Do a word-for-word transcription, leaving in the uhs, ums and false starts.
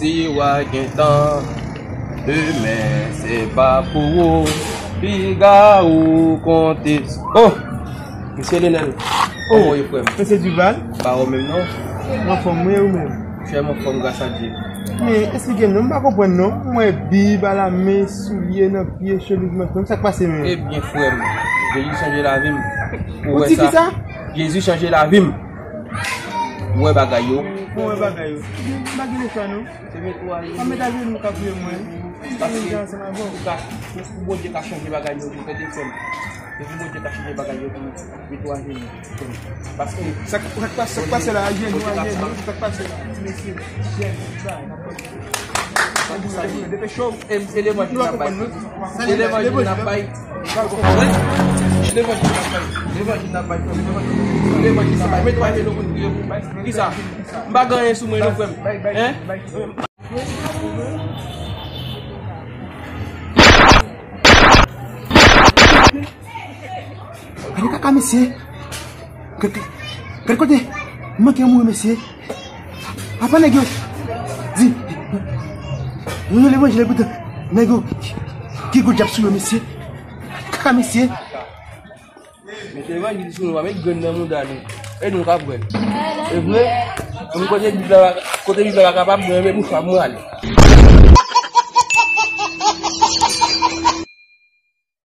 Si w a gen tan, demen se pa pou ou, piga ou konte. Oh! Mesye Lenel, oh, kòman w ye, frè m? Mesye Duval? Pa ou menm, non? M anfòm, wi, ou menm? Frè m, anfòm, gras a Dye. Men, esplike m, non, m pa konprann, non. M wè bib, alamen, soulye nan pye, chemiz, men, frè m, sa k pase, menm? Ebyen, frè m, Jezi chanje lavi m. Ou wè sa? Ou di kisa? Jezi chanje lavi m. Ou wè bagay yo. Ou wè bagay yo. M pa gen lechwa, non. Se met ou ajenou. Pa met ajenou ka priye mwen. Paske pou ka, pou, pou Bondye ka chanje bagay yo tou, tande, frè m. Se pou Bondye ka chanje bagay yo tou, met ou ajenou, frè m. Paske sa k, sa k pase, sa k pase la, ajenou, ajenou, sa k pase la, ti mesye, jèn, sa, sa, sa, depeche w. E, e levanjil n ap bay. E levanjil n ap bay. Levanjil n ap bay. Levanjil n ap bay, frè m. Levanjil n ap bay. Met ou ajenou pou n priye pou ou. Kisa? M pa gen anyen sou mwen, non, frè m. Hein? Gade kaka mesye. Gade, gade kote. M manke mouri mesye. Apa nèg yo di, nou nan levanjil, poutan nèg yo ki gwo dyab sou yo mesye. Kaka mesye. Mete levanjil sou nou, pa met grenn nan mouda nou. E nou k ap wè. E vre? Menm kote bib la, kote bib la pa kapab, mwen menm mouchwa mwen ale.